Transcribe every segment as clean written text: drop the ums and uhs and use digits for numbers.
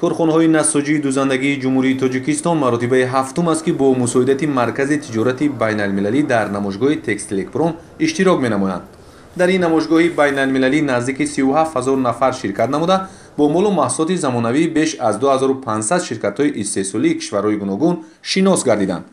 Корхонаҳои насоҷии дузандагии Ҷумҳурии Тоҷикистон маротибаи ҳафтум аст, ки бо мусоидати Маркази тиҷорати байналмилалӣ дар намоишгоҳи Текстилекпром иштирок менамоянд. Дар ин намоишгоҳи байналмилалӣ наздики 37 ҳазор нафар ширкат намуда, бо молу маҳсулоти замонавӣ беш аз 2500 ширкатҳои истеҳсолии кишварҳои гуногун шинос гардиданд.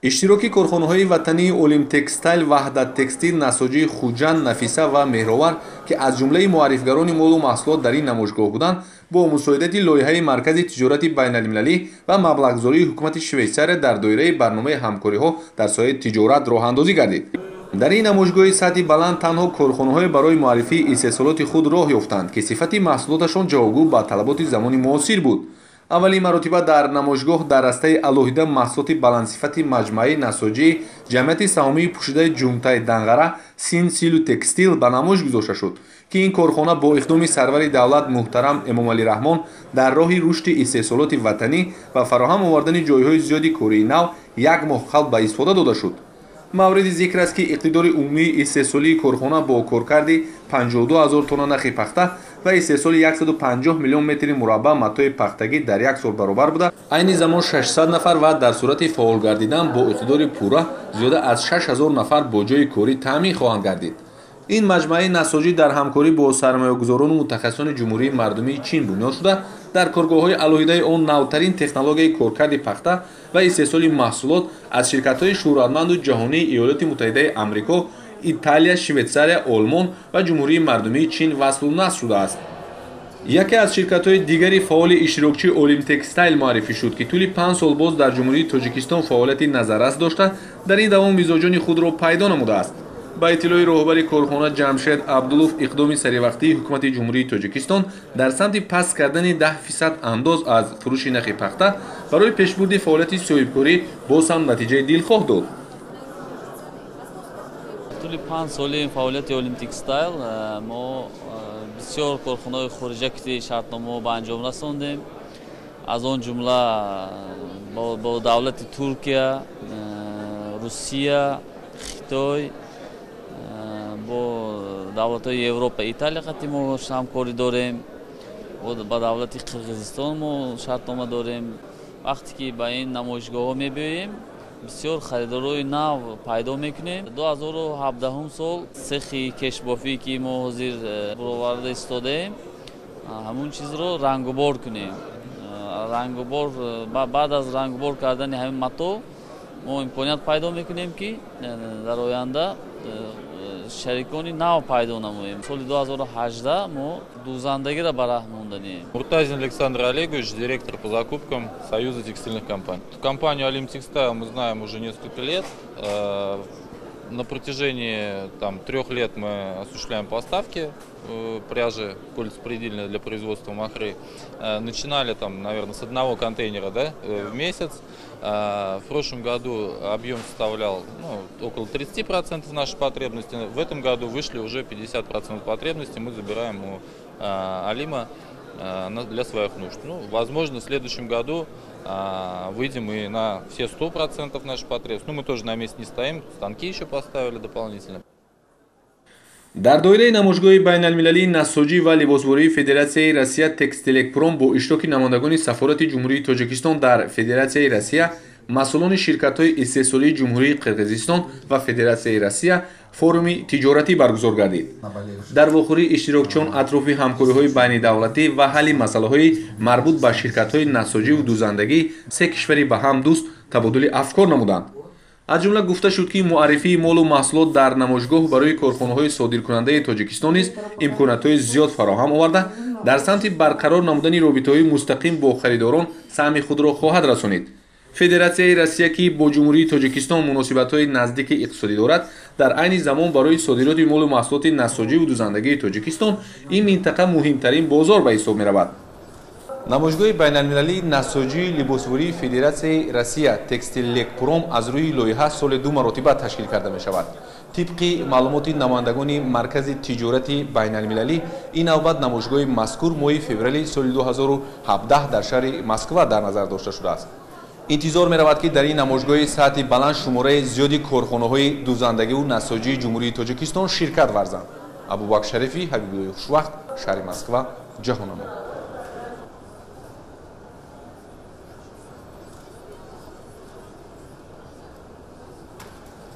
Иштироки корхонаҳои ватании Олимтекстайл, Ваҳдат Текстил, Насоҷии Хуҷанд, Нафиса ва Меҳровар, ки аз ҷумлаи муаррифгарони молу маҳсулот дар ин намоишгоҳ буданд, бо мусоидати лоиҳаи Маркази тиҷорати байналмилалӣ ва маблағгузории ҳукумати Швейтсария дар доираи барномаи ҳамкориҳо дар соҳаи тиҷорат роҳандозӣ гардид. Дар ин намоишгоҳи сатҳи баланд танҳо корхонаҳое барои муаррифии истеҳсолоти худ роҳ ёфтанд, ки сифати маҳсулоташон ҷавобгӯ ба талаботи замони муосир буд. Аввалин маротиба дар намоишгоҳ дар растаи алоҳида маҳсулоти баландсифати маҷмӯаи насоҷии ҷамъияти саҳомии пӯшидаи Ҷумтаи Данғара Син Силу Текстил ба намоиш гузошта шуд, ки ин корхона бо иқдоми сарвари давлат муҳтарам Эмомалӣ Раҳмон дар роҳи рушди истеҳсолоти ватанӣ ва фароҳам овардани ҷойҳои зиёди кории нав як моҳ қабл ба истифода дода шуд. Мавриди зикр аст, ки иқтидори умумии истеҳсолии корхона бо коркарди 52 ҳазор тонна нахи пахта ва истеҳсоли 150 миллион метри мураббаъ матои пахтагӣ дар як сол баробар буда, айни замон 600 нафар ва дар сурати фаъол гардидан бо иқтидори пурра зиёда аз 6000 нафар бо ҷойи корӣ таъмин хоҳанд гардид. Ин маҷмӯаи насоҷӣ дар ҳамкорӣ бо сармоягузорону мутахассисони Ҷумҳурии Мардумии Чин бунёд шуда, дар коргоҳҳои алоҳидаи он навтарин технологияи коркарди пахта ва истеҳсоли маҳсулот аз ширкатҳои шӯҳратманду ҷаҳонии Иёлоти Муттаҳидаи Амрико, Италия, Швейтсария, Олмон ва Ҷумҳурии Мардумии Чин васлу насб шудааст. Яке аз ширкатҳои дигари фаъоли иштирокчии Олимтекстайл муаррифӣ шуд, ки тӯли 5 сол боз дар Ҷумҳурии Тоҷикистон фаъолияти назаррас дошта, дар ин давом мизоҷони худро пайдо намудааст. Ба иттилои роҳбари корхона Ҷамшед Абдулов, иқдоми саривақтии ҳукумати Ҷумҳурии Тоҷикистон дар самти паст кардани 10% андоз аз фурӯши нахи пахта барои пешбурди фаъолияти соҳибкорӣ боз ҳам натиҷаи дилхоҳ дод. Тӯли 5 соли фаъолияти Олимтекстайл мо бисёр корхонаҳои хориҷа ки шартномаҳо ба анҷом расондем, аз он ҷумла бо давлати Туркия, Русия, Хитой, бо давлатҳои Европа, Италия қати мо ҳамкорӣ дорем, ба давлати Қирғизистон мо шартнома дорем. Вақте ки ба ин намоишгоҳҳо мебиёем, бисёр харидорои нав пайдо мекунем. 2017 сол цехи кешбофӣ, ки мо ҳозир бароварда истодаем, ҳамун чизро рангубор кунем. Рангубор, баъд аз рангубор кардани ҳамин матоъ мо имконият пайдо мекунем, ки дар оянда шарикони нав пайдо намоем. Соли 2018 мо дузандагиро ба раҳ монданем. Муртазин Александр Олегович, директор по закупкам Союза текстильных компаний. Компанию Олимтекстайл мы знаем уже несколько лет. На протяжении там 3 лет мы осуществляем поставки пряжи кольцепрядильной для производства махры. Начинали там, наверное, с одного контейнера, да, в месяц. В прошлом году объем составлял, ну, около 30% нашей потребности. В этом году вышли уже 50% потребности. Мы забираем у Алима для своих нужд. Ну, возможно, в следующем году выйдем и на все 100% наших потребностей. Ну, мы тоже на месте не стоим, станки еще поставили дополнительно. Дар доираи намоишгоҳи байналмилалии насоҷӣ ва либосвории Федератсияи Россия Текстилекпром бо иштироки намояндагони Сафорати Ҷумҳурии Тоҷикистон дар Федератсияи Россия, масъулони ширкатҳои истеҳсолии Ҷумҳурии Қирғизистон ва Федератсияи Россия форуми тиҷоратӣ баргузор гардид. Дар вохӯрӣ иштирокчиён атрофи ҳамкориҳои байнидавлатӣ ва ҳалли масъалаҳои марбут ба ширкатҳои насоҷиву дузандагӣ се кишвари ба ҳам дӯст табодули афкор намуданд. Аз ҷумла гуфта шуд, ки муаррифии молу маҳсулот дар намоишгоҳ барои корхонаҳои содиркунандаи Тоҷикистон низ имкониятҳои зиёд фароҳам оварда, дар самти барқарор намудани робитаҳои мустақим бо харидорон саҳми худро хоҳад расонид. Федератсияи Россия, ки бо Ҷумҳурии Тоҷикистон муносибатҳои наздики иқтисодӣ дорад, дар айни замон барои содироти молу маҳсулоти насоҷиву дузандагии Тоҷикистон ин минтақа муҳимтарин бозор ба ҳисоб меравад. Намоишгоҳи байналмилалии насоҷии либосвории Федератсияи Россия Текстиллекпром аз рӯи лоиҳа соли 2 маротиба ташкил карда мешавад. Тибқи маълумоти намояндагони Маркази тиҷорати байналмилалӣ, ин навбат намоишгоҳи мазкур моҳи феврали соли 2017 дар шаҳри Москва дар назар дошта шудааст. Интизор меравад, ки дар ин намоишгоҳи сатҳи баланд шумораи зиёди корхонаҳои дузандагиву насоҷии Ҷумҳурии Тоҷикистон ширкат варзанд. Абубакр Шарифӣ, Ҳабибуллои Хушвақт, шаҳри Москва, Ҷаҳоннамо.